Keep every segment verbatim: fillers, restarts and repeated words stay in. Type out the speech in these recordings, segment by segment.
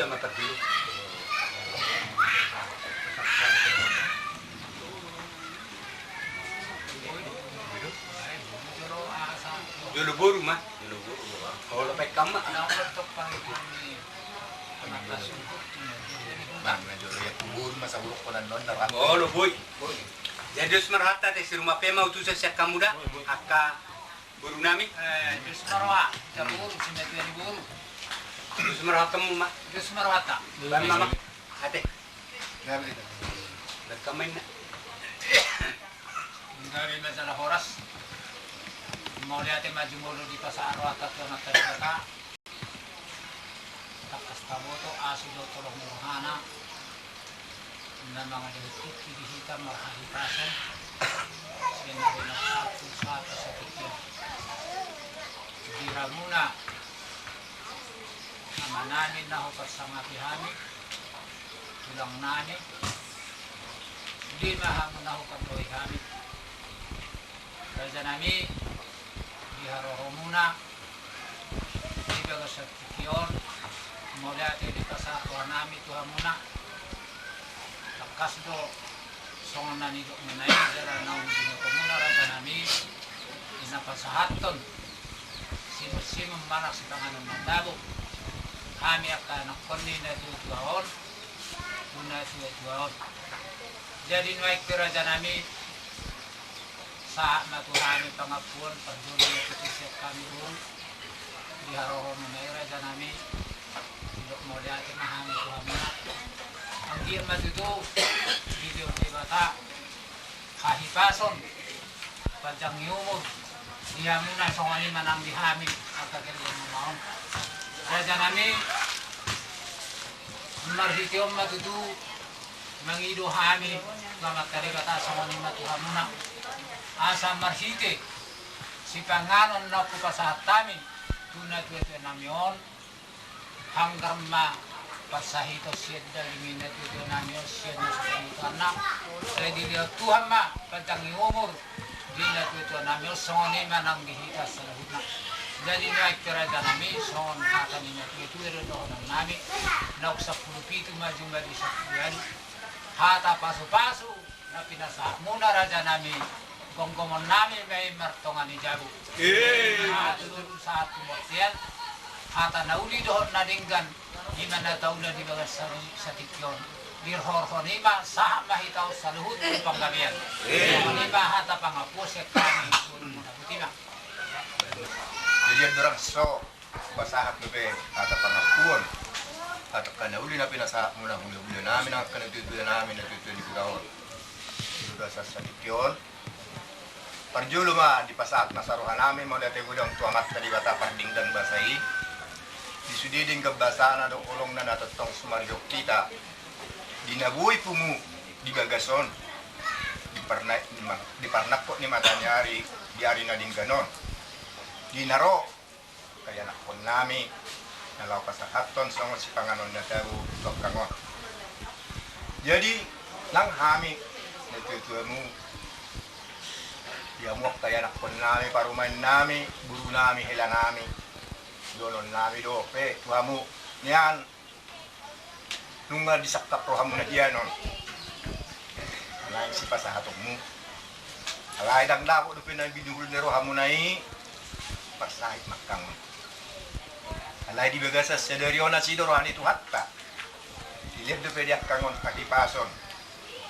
Sama perlu. Jolo boru ma. Jolo boru ma. Olo, baen hamu ma. Bang, na jolo ia kubur masa buruk konan non na rame. Olo, boi. Jadi dos ma rohanta, ate, si rumah pe ma utusan sian hamu da. Angka boru nami. Eh, dos ma roha, angka boru, simatua ni boru. Dos ma roha hamu ma. Dos ma rohanta. Bang, mama. Ate. Dari masalah horas. Mauliate ma jumolo dipasahat rohanta tu Amanta Debata. Tangkas taboto asi dohot holong ni rohana na mangalehon tingki di hita marhahipason. Sian ari na salpu sahat tu satingki on. Di hamuna amanami na huparsangapi hami, tulang nami, di ma hamu na huparloi hami. Raja nami, di haroromuna di bagasan tingki on, mauliate dipasahat roha nami tu hamuna. Tangkas do songon na nidokmuna i, jala naung didok hamuna raja nami, i na pasahathon simun-simun manang sipanganon na tabo hami angka anakkon ni natuatua on tu natuatua on. Jadi nuaeng pe raja nami, sahat ma tu hami pangampuon parjolo na tutu sian hami boru. Di haroromuna i raja nami, didok mauliate ma hami tu hamuna. Anggiat ma tutu dilehon Debata hahipason, panjang ni umur di hamuna, songon i ma nang di hami angka gellengmuna on. Raja nami, marhite on ma tutu mangido hami tu Amanta Debata, songon i ma tu hamuna, asa marhite sipanganon na hupasahat hami tu natuatua nami on, hanggar ma parsahiton sian daging ni natuatua nami on sian na so pangidoanna. Sai dilehon Tuhan ma panjang ni umur di natuatua nami on, songon i ma nang di hita saluhutna. Jadi nuaeng pe raja nami, songon hata ni natuatua do dohonon nami, naung sampulu pitu ma jumadi sampulu ualu. Hata pasupasu na pinasahatmuna raja nami, gomgomon nami ma i martonga ni jabu. Hata na uli sahat tu bontean, hata na uli dohot na denggan, i ma na taula di bagasan satingki on. Dirhorhon i ma sahat ma hita on saluhut tu panggabean. Songon i ma hata pangampuon sian hami. Botima. Jadi andorang so pasahat dope hata pangampuon, hata angka na uli na pinasahatmuna hulahula nami nang angka natuatua nami, natuatua ni hula on. Di bagasan satingki on, parjolo ma dipasahat nasa roha nami mauliate godang tu Amanta Debata pardenggan basa i. Di sude denggan basana dohot holongna na tongtong sumarihon hita di na boi pungu di bagas on. Di parna-, di ma-, di parnangkok ni mata ni ari, di ari na denggan on, di na ro angka ianakkon nami na laho pasahathon songon sipanganon na tabo tu angkang on. Jadi nang hami natuatuamu, di hamu angka ianakkon nami, parumaen nami, boru nami, hela nami, dohonon nami dope tu hamu, nian nunga disangkap rohamuna hian on, naeng sipasahatonmu. Alai ndang dapot dope na binihul ni rohamuna i, parsahit ma angkang on. Alai di bagasan sadari on asi do roha ni Tuhanta, dilehon dope di angkang on hahipason,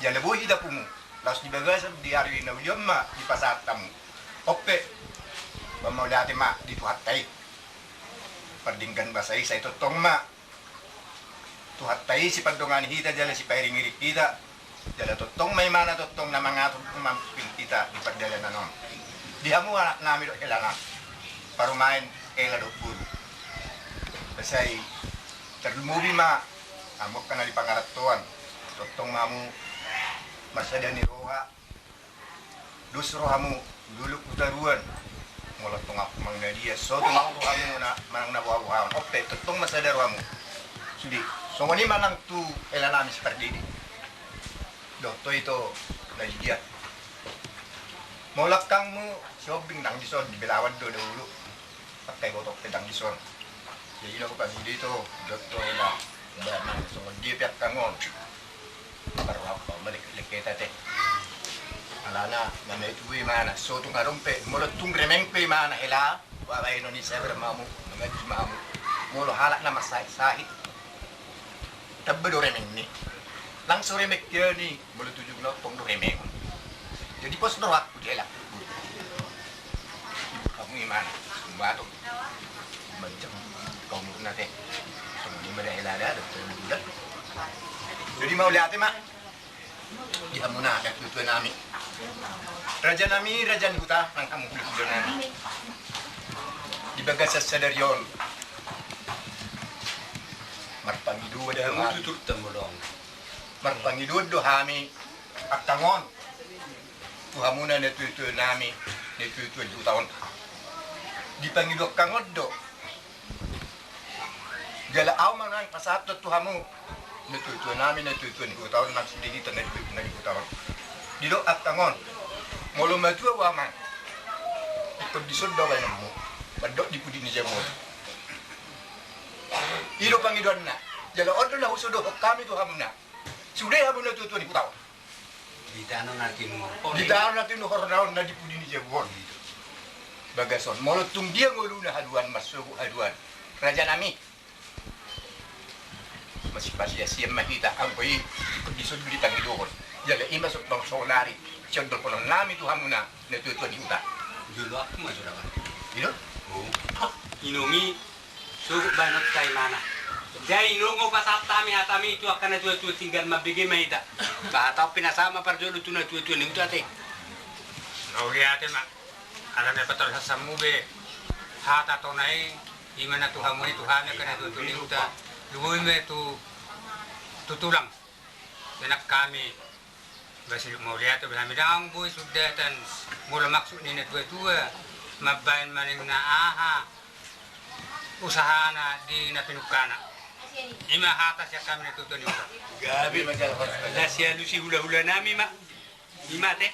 jala boi hita pungu. Laos di bagasan di ari na uli on ma dipasahat hamu. On pe, pamauliate ma di Tuhanta i, pardenggan basa i, sai tongtong ma Tuhanta i sipandongani hita jala sipairingiring hita. Jala tongtong ma imana tongtong na mangatur, mamamping hita di pardalanan on. Di hamu anak nami dohot hela nami, parumaen hela dohot boru. Sai tarlumobi ma hamu angka na di pangarantoan, tongtong ma hamu marsada ni roha. Dos rohamu, dolok hutaruan. Molo tung ahu manang na dia, so tung ahu rohamuna manang na bohabohaon, on pe tongtong ma sada rohamu. Sude, songon i ma nang tu hela nami si Pardede dohot Ito na di dia. Molo angkangmu si Hombing ndang dison, di Belawan do dahulu. Angka iboto pe ndang dison. Jadi na hupamide Ito dohot hela Ba, manang songon dia pe angka on. Parroham ma lek-, leketa te. Alana, na mate tu imana, so tung adong pe, molo tung remeng pe imana, hela, bahenon i sabar ma hamu, mangaji ma hamu. Molo halak na marsahit-sahit, tamba do remeng ni. Langsung remeng dia ni, molo tu ujungna tong do remeng. Jadi pos do rohangku, jala. Hamu imana, sumbato. Mancam kau murna te. Songon i ma da hela da, da, da. Jadi mauliate ma. Di hamuna, da, tuatua nami. Raja nami, raja ni huta, nang hamu hulahula nami. Di bagasan sadari on. Marpangidoan do hami. Marpangidoan do hami. Angka on. Tu hamuna na tuatua nami, na tuatua ni huta on. Dipangido angka on do. Jala ahu ma nang pasahathon tu hamu. Na tuatua nami, na tuatua ni huta on, nang sude hita na di, na di huta on. Didok angka on. Molo matua ho amang. Ingkon dison do baenonmu. Mandok di pudi ni jabu on. I do pangidoanna. Jala on do na husodohon hami tu hamuna. Sude hamu na tuatua ni huta on. Di tano na tinuhor. Di tano na tinuhor na on na di pudi ni jabu on. Bagas on. Molo tung dia ngoluna haduan, marsogot haduan. Raja nami. Masipasiasian ma hita, anggo i, dison do dipangidohon. Jala i ma so, saonari. Sian dohonon nami tu hamuna, na tuatua ni huta. Jolo aku ma suda kan. I do? Oh. Inong i. Sogot baenonta imana. Jala inong, pasahat hami hatami tu angka na tuatua, tinggal mambege ma hita. Ba hata on pinasahat ma parjolo tu na tuatua ni huta te. Mauliate ma. Alana patorus hamu be hata tona i, i ma na tu hamu i tu hami angka na tuatua ni huta. Lumobi ma tu, tu tulang. Enak hami. Ba sidung mauliate be hami, ndang boi sundatan molo maksud ni na tuatua mambaen manang na aha usahana di na pinungkana. I ma hata sian hami na tuatua ni huta. Gabe. Las i alusi hulahula nami ma. I ma te.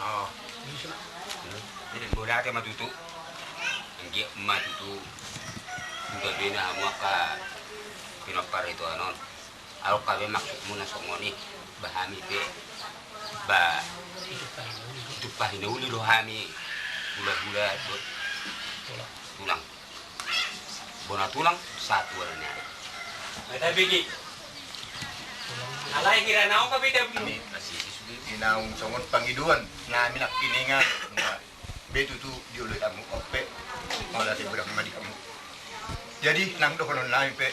Oh. Mauliate ma tutu. Anggiat ma tutu. Gabe na hamu angka pinompar i tu anon. Adong gabe maksudmuna songon i, ba hami pe, ba, ditumpahi na uli do hami, hulahula, do, tulang. Bona tulang, sahat tu ari ni ari. Mata bege. Alai hira naung gabe da. Hami, asisi sude, i naung songon pangidoan nami nangkiningan. Be tutu dioloi hamu, on pe. Mauliate godang ma di hamu. Jadi, nang dohonon nami pe.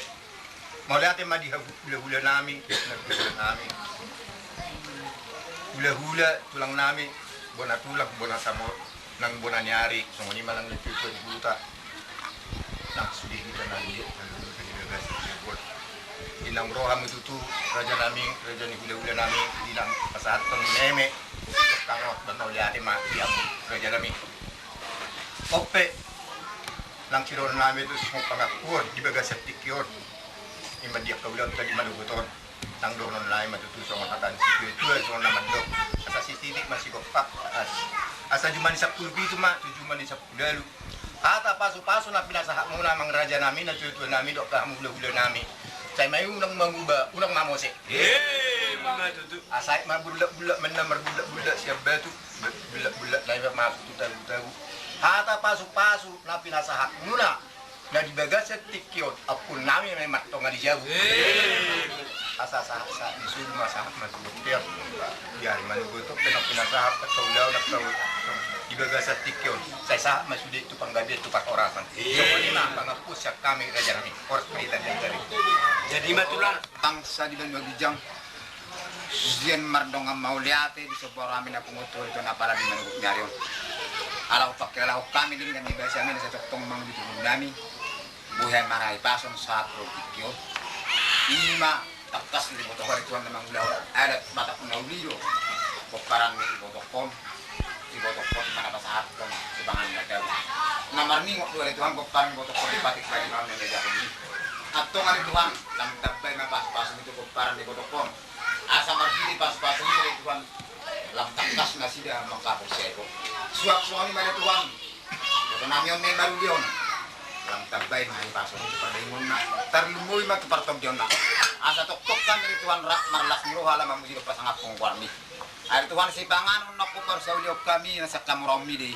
Mauliate ma di hamu hulahula nami, na tuatua nami. Hulahula, tulang nami, bona tulang, bona samo, nang bona ni ari, songon i ma nang na tuatua ni huta. Nang sude hita nang di, nang di bagasan jabu on. Di naung ro hamu tutu, raja nami, raja ni hulahula nami, di naung pasahathon meme. Tangkas ba mauliate ma di hamu, raja nami. On pe, nang sidohonon nami tu songon pangakuon di bagasan tingki on. I ma di angka ulaonta di manogot on. Nang dohonon nami ma tutu songon hata ni situatua, songon na mandok. Asa sititik ma sigompa, asa, asa jumani sampulu pitu ma tu jumani sampulu ualu. Hata pasupasu na pinasahatmuna amang raja nami, na tuatua nami dohot hamu hulahula nami. Sai ma i unang manguba, unang mamose. Emma tutu. Asa i ma bullak-bullak, manang marbullak-bullak sian batu. Bullak-bullak na i ma masuk tu tagu-tagu. Hata pasupasu na pinasahatmuna na di bagasan tingki on, ampuon nami ma i martonga di jabu. Emma. Asa sahat-sahat ni solu ma sahat ma tu bontean. Di ari manogot on pe na pinasahat angka ulaon, angka ulaon di bagasan tingki on. Sai sahat ma sude tu panggabean, tu parhorasan. Emma. Songon i ma pangampu sian hami raja nami. Horas ma hita di ari. Jadi ma tulang. Bangsa di banua ginjang. Sian mardongan mauliate di somba roha nami na pungu tu ari tu na pala di manogot ni ari on. Ala hupakilalahon hami denggan ni basa nami na sai tongtong mangolu di tubuan nami. Boi hami marhahipason sahat tu tingki on. I ma tangkas diboto ho ari Tuhan na mangulahon adat Batak na uli do pomparan ni ibotongkon. Ibotongkon i ma na pasahathon sipanganon na tabo. Na marningot do ari Tuhan pomparan ni ibotongkon i, patik bali ma on na niajahon i. Antong ari Tuhan, lam tamba i ma pasupasu i tu pomparan ni ibotongkon. Asa marhite pasupasu i ari Tuhan, lam tangkas nasida mangkaporseai ho. Suang songon i ma ari Tuhan. Boto nami on na i maruli on. Lam tambai ma hahipason tu pardaingonna, tarlumobi ma tu partondionna. Asa tongtong hami ale Tuhan rap marlas ni roha laho mamuji dohot pasangaphon goarmi. Ale Tuhan, sipanganon na huparsaulihon hami na sian hamoraonmi do i.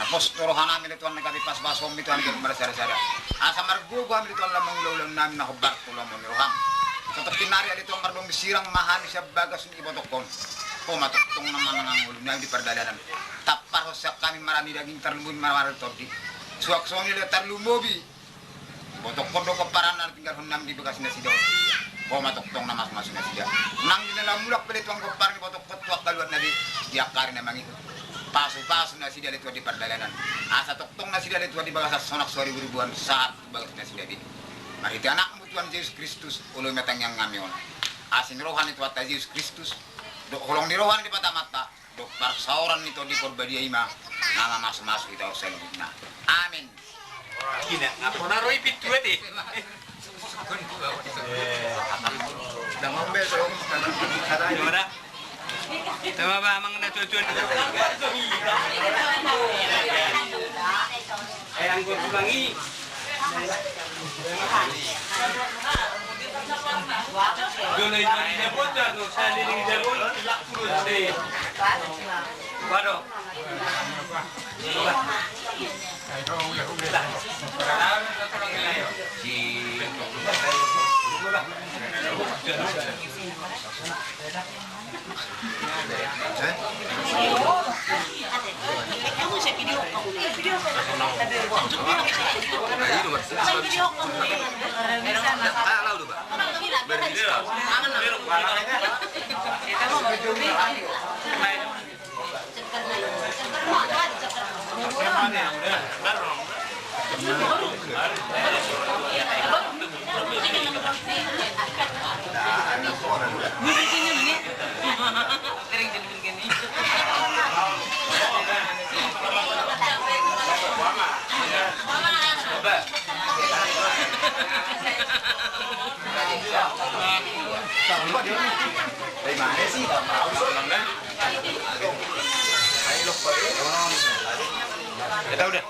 Na pos do rohanami ale Tuhan na gabe pasupasuonmi Tuhan gabe marsada-sada. Asa margogo hami ale Tuhan laho mangula ulaonnami na hombar tu lomo ni roham. Satongkin nari ale Tuhan mardomu sirang ma hami sian bagas ni ibotohon. Ho ma tongtong na manangan ngolunami di pardalanan. Tampar ho sian hami marani daging tarlumobi marani tondi. Suang songon i ale tarlumobi ibotohon dohot pomparanna na tinggalhonnami di bagas nasida on. Ho ma tongtong na mamasu-masu nasida. Nang di na laho mulak pe ale Tuhan pomparan ibotohon tu angka luatna be di angka ari na mangihut. Pasu-pasu nasida ale Tuhan di pardalanan. Asa tongtong nasida ale Tuhan di bagasan sonang soribu-ribuan sahat tu bagas nasida be. Marhite Anakmu Tuhan Jesus Kristus, oloi ma tangiangnami on. Asi ni roha ni Tuhanta Jesus Kristus, dohot holong ni roha ni Debata Amanta, dohot parsaoran ni Tondi Porbadia i ma na mamasu-masu hita on saluhutna. Amen. Ina, apa na ro i pintu ate? Damang be so. Gimana? Tama ba amang na tua-tua ni. Eh, anggo tulang i. Jolo i dari Jaboda, no, saya di Jaboda, tulak turun deh. Waduh. Kita udah.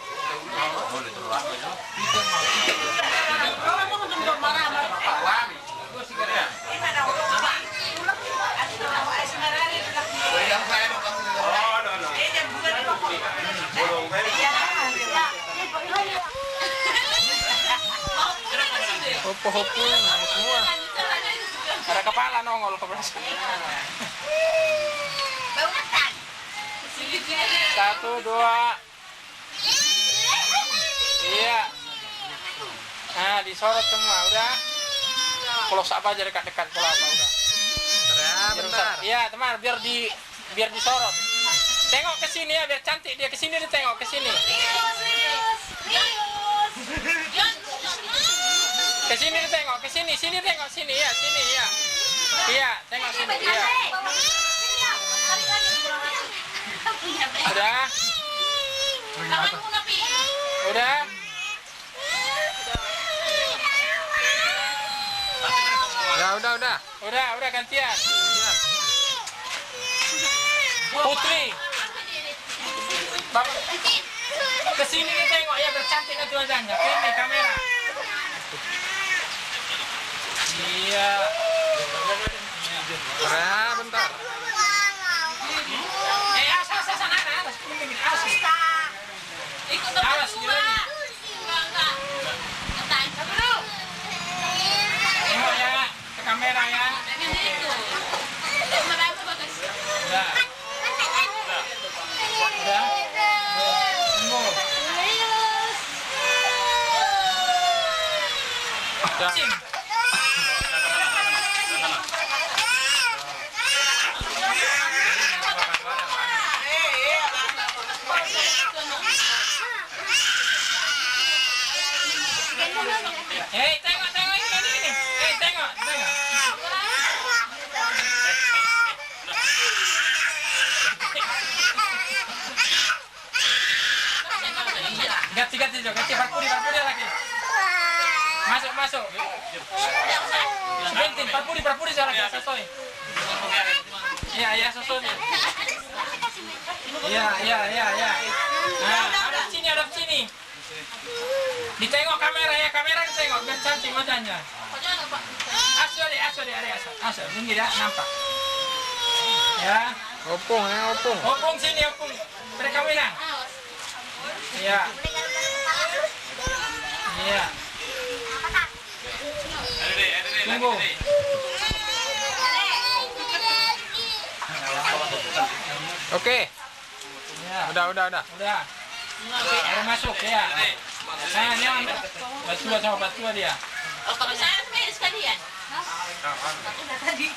Hopo-hopo semua. Ada kepala nongol ke belakang. Satu, dua. Iya. Nah, disorot semua, udah. Kalau siapa aja dekat-dekat, kalau apa, udah. Udah, biar bentar. Iya, teman, biar di, biar disorot. Tengok ke sini ya, biar cantik dia, ke sini dia tengok, ke sini. Ke sini dia tengok, ke sini, sini tengok, sini ya, sini ya. Iya, tengok sini, iya. Udah? Udah? Ya, udah, udah. Udah, udah, gantian. Putri. Bap-, ke sini nih, tengok ya, biar cantik nanti wajahnya. Ke ini, kamera. Iya. Udah, bentar. Eh, awas, awas, awas, awas, awas. Ikut awas, awas, awas. Tengok ya, ke kamera ya. Udah. Udah. Tunggu. Udah. Cing. Hei, tengok, tengok, ini, ini, ini. Hei, tengok, tengok. Ganti, ganti, Jo. Ganti, parpudi, parpudi lagi. Masuk, masuk. Sebentin, parpudi, parpudi, Jo, lagi. Sosoi. Iya, iya, sosoi. Iya, iya, iya, iya. Nah, hadap sini, hadap sini. Ditengok kamera ya, kamera ditengok, biar cantik wajahnya. Aso deh, aso deh, are aso. Aso, tinggi dah, nampak. Ya. Opung, ya, opung. Opung sini, opung. Mereka menang. Iya. Iya. Tunggu. Oke. Ya. Udah, udah, udah. Udah. Baru masuk, ya. Nah, ini ambil. Batua sama batua dia. Oh, kalau saya sekalian. Hah? Aku udah tadi.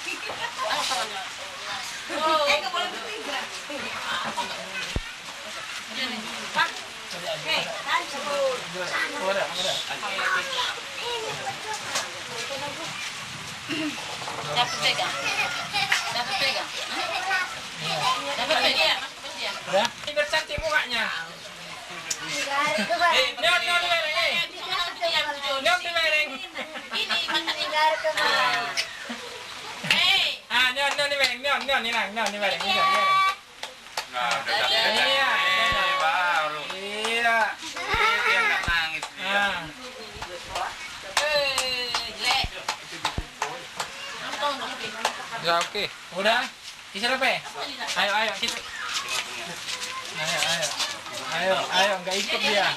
Oh. Eh, nggak boleh bertiga. Pak. Oke, lanjut. Udah, udah. Dapat pegang. Dapat pegang. Dapat pegang. Udah? Biar cantik mukanya. Eh, non, non, dibereng, eh. Non, dibereng. Ah, non, non, dibereng, non, non, dibereng, non, dibereng, dibereng. Nah, udah dapet. Iya, iya. Eh, baru. Iya. Ini yang nggak nangis dia. Ah. Ya, oke. Udah? Bisa, Pe? Ayo, ayo, kita. Ayo, ayo. Ayo, ayo, nggak ikut dia.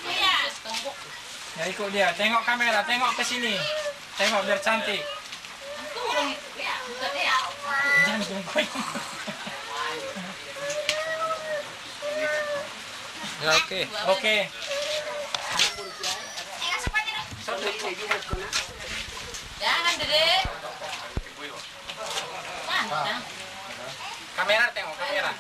Nggak ikut dia. Tengok kamera, tengok ke sini. Tengok biar cantik. Jangan jongkok. Ya, oke. Oke. Jangan, Dede. Kamera, tengok kamera.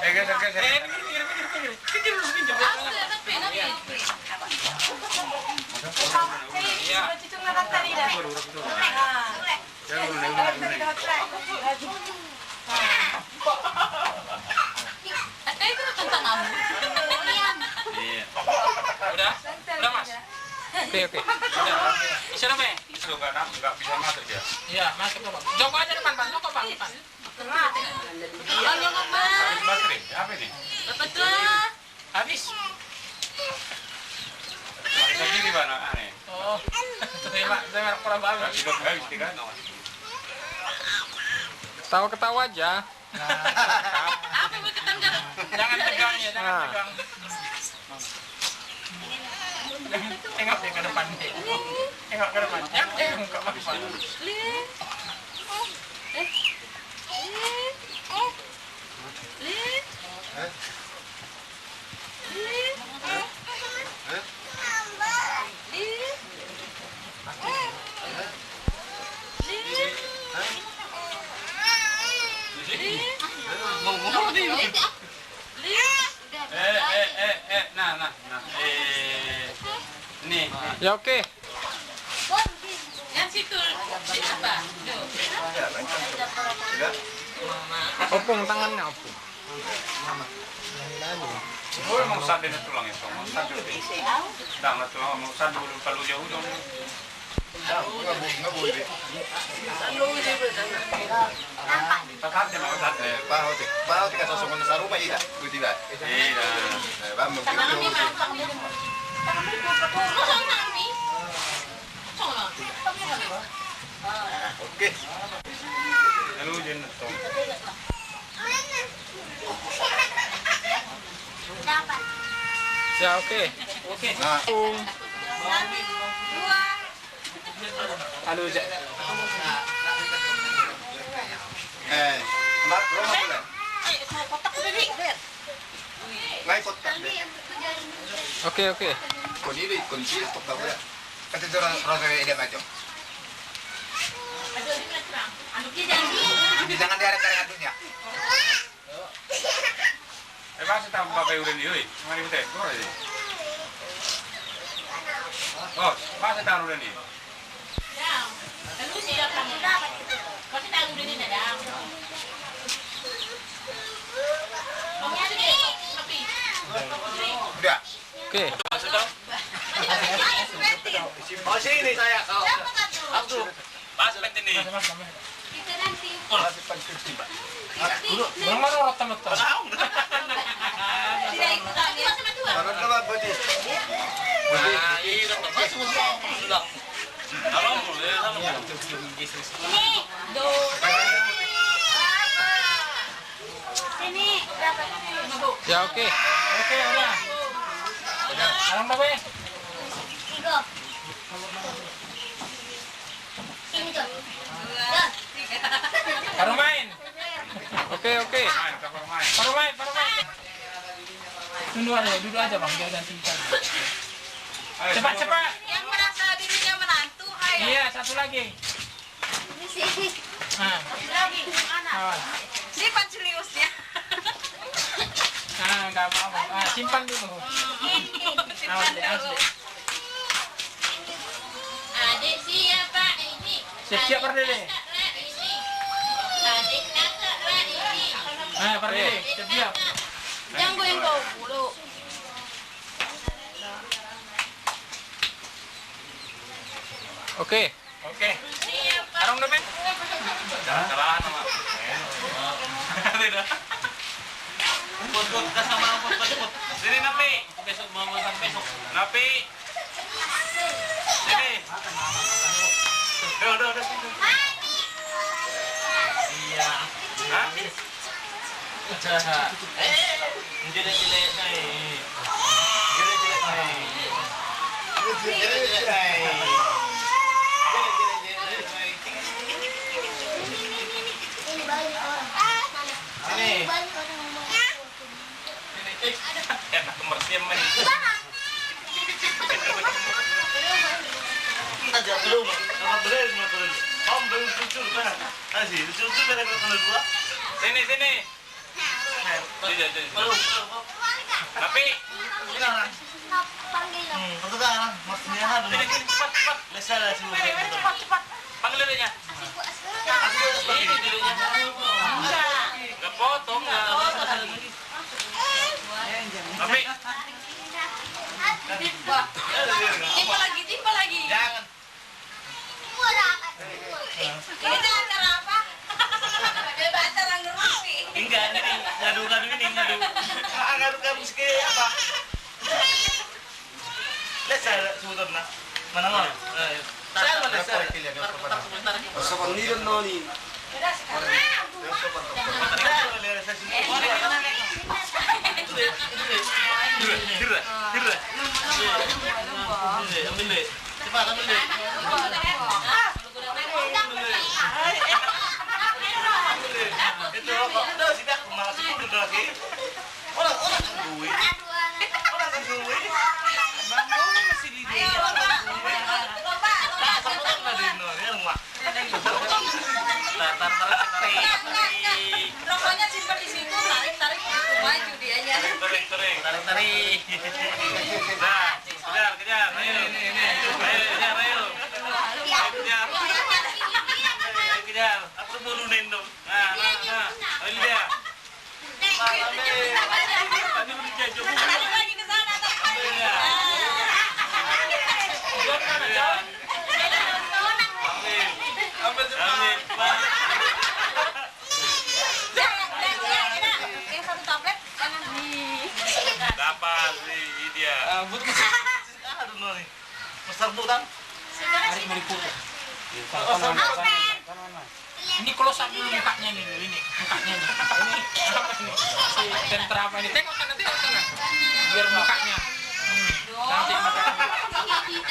Eh, geser, geser. Eh, minggir, minggir, minggir, minggir. Minggir dulu, minggir. Iya. Iya. Udah? Udah, Mas? Oke, oke. Udah. Siapa, Pe? Itu nggak, nggak bisa masuk dia. Iya, masuk, Bang. Jongkok aja depan, Bang. Jongkok, Bang, depan. Habis baterai. Apa ini? Dapat dua. Habis. Habis lagi di mana? Aneh. Oh. Terima, terima kurang bagus. Habis, habis, kan? Ketawa-ketawa aja. Nah. Apa mau tekan, Kak? Jangan tegang ya, jangan tegang. Tengok dia ke depan, deh. Tengok ke depan. Jangan tengok ke depan. Eh, eh, eh, eh, nah, nah, nah, eh, nih, nih. Ya, oke. Yang situ, siapa? Tuh. Opung tangannya, opung. Oh, emang sande na tulang itu, emang sande. Dang na tulang, emang sande, belum terlalu jauh dong. Patate, patate. Paho ti, paho ti, kasosongon saruma, ida. Guti ba. Ida. Eh, bang, bang. Oke. Lalu, Jen, tong. Ya, oke. Oke. Nah. Halo, Jack. Eh, Mak, rumah boleh? Ngai kotak. Oke, oke. Kondisi, kondisi, kotak boleh. Kata tu rasa dia macam. Jangan dia ada kayak dunia. Eh, masa tahu bapak udah nih, oi. Mari kita, kau aja. Oh, masa tahu udah nih. Udah. Oke. Oh, sini saya. Oh. Abdul. Pas penting nih. Mas, mas, mas. Kita nanti. Belum ada orang tamat, tamat. Tahu. Ya, oke. Oke, udah. Udah. Sekarang berapa ya? Parumaen. Oke, oke. Parumaen, parumaen. Tunggu aja, duduk aja, Bang, dia ganti kita. Cepat, cepat. Yang merasa dirinya menantu, ayo. Iya, satu lagi. Ini sih. Nah. Lagi, mana? Awas. Ini Pak seriusnya. Ah, nggak apa-apa. Ah, simpan dulu. Simpan dulu. Awas, deh, awas, deh. Adek siap, Pak, ini. Siap-siap, Pak Dede. Adek kakak, Pak, ini. Ah, Pak Dede, siap-siap. Jangan goyang kau dulu. Oke. Oke. Arung dope. Jalan-jalan sama. Tidak. Put, put, kita sama put, put, put. Sini, Napi. Besok mau makan besok. Napi. Sini. Udah, udah, udah. Iya. Hah? Jelek-jelek, hai. Jelek-jelek, hai. Jelek-jelek, hai. Jelek-jelek, hai. Sini. Sini. Eh, enak kembersihan, men. Aja, belum. Sama beli, sama beli. Om, belum cucur, kan? Kasih, cucur, cucur, kan? Kena dua. Sini, sini. Sini, sini. Belum, belum, belum. Tapi. Sini, orang. Hmm, betul kan? Maksudnya, apa? Sini, sini, cepat, cepat. Biasa lah, sini. Sini, sini, cepat, cepat. Panggil adiknya. Ini dulunya. Enggak. Enggak potong, enggak. Tapi. Wah. Timpa lagi, timpa lagi. Jangan. Ini tuh acara apa? Ada acara ngerus nih. Enggak, ini ngadu-ngadu ini, ngadu. Ah, ngadu kamu segi apa? Lesa, sebetulnya. Mana mau? Saya mana saya? Sopan ni dan noni. Hira, hira, hira. Ambil deh. Cepat, ambil deh. Itu rokok. Udah, sidak, Mas. Udah, lagi. Orang, orang kan duit. Orang kan duit. Bang, masih di dia. Nah, satu kan ada di nol, ya, rumah. Tar, tar, tar, tarik, tarik. Rokoknya simpan di situ, tarik, tarik, maju dianya. Tarik, tarik, tarik. Tarik, tarik. Nah, kejar, kejar. Ayo. Ini, ini. Ayo, kejar, ayo. Ayo, kejar. Ayo, kejar. Aku baru nendang. Nah, nah, nah. Ayo, kejar. Dapat, ini dia. Aduh, no, nih. Mas Tarbu, Tan. Harus meliput. Ini close up dulu mukanya nih, ini mukanya nih. Ini apa ini? Si sentra apa ini? Tengok sana, tengok sana. Biar mukanya. Hmm. Cantik mukanya.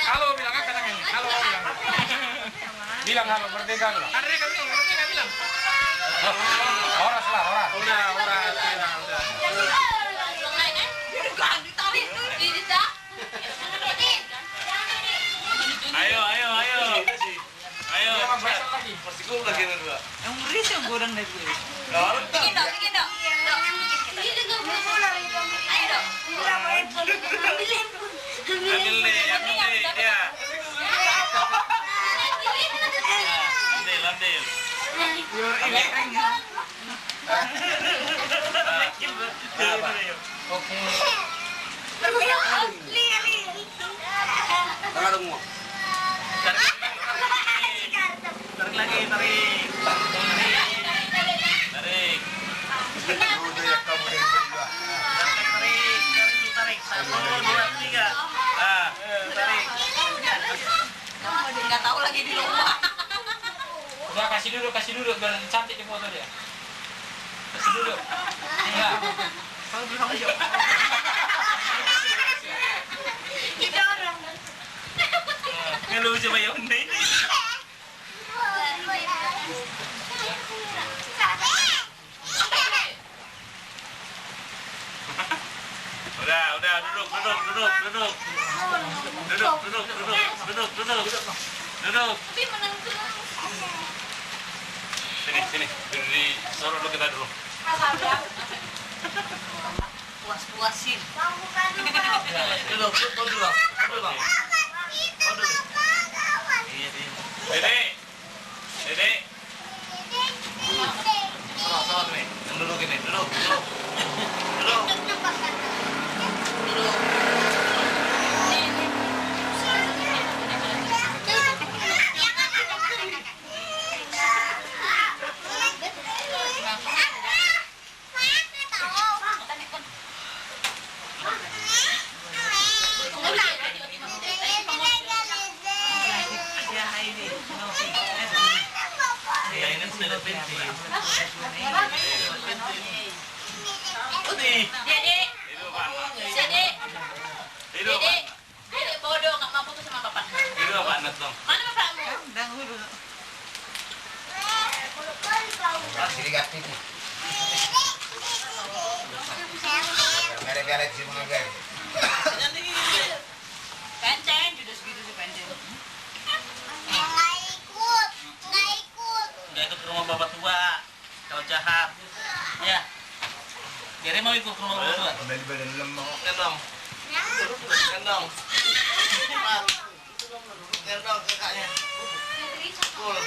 Halo, bilang apa namanya? Halo, bilang. Bilang halo, merdeka bilang. Merdeka bilang, merdeka bilang. Horas lah, horas. Udah, horas, udah, udah. Ayo, ayo, ayo. Ayo, cepat. Pasti gua lagi ada dua. Yang ngeri sih yang godang dari gue. Dikit dong, dikit dong. Ayo dong. Ambil deh, ambil deh, ya. Ambil, ambil. Nah, apa? Oke. Tangan dong, Mo. Tarik lagi, tarik. Tarik. Tarik. Udah ya, kamu yang kedua. Tarik, tarik. Kasih duduk, kasih duduk, biar cantik di foto dia. Kasih duduk. Iya. Ngeluh coba ya, Undi. Udah, udah, duduk, duduk, duduk, duduk. Duduk, duduk, duduk, duduk, duduk. Duduk. Sini, sini. Duduk di sorot dulu kita dulu. Puas-puasin. Duduk, duduk, duduk, duduk, Bang. Duduk. Iya, iya. Dede. Dede. Salah, salah nih. Yang duduk ini, duduk, duduk. Duduk. Duduk. Dede. Dede. Dede. Dede bodoh, nggak mau putus sama bapaknya. Mana bapakmu? Penceng, sudah segitu si Penceng. Nggak ikut, nggak ikut. Nggak ikut ke rumah bapak tua. Kau jahat. Ya. Jadi mau ikut ke rumah orang tua? Kembali badan lemah. Gendong. Gendong. Gendong kakaknya. Pukul.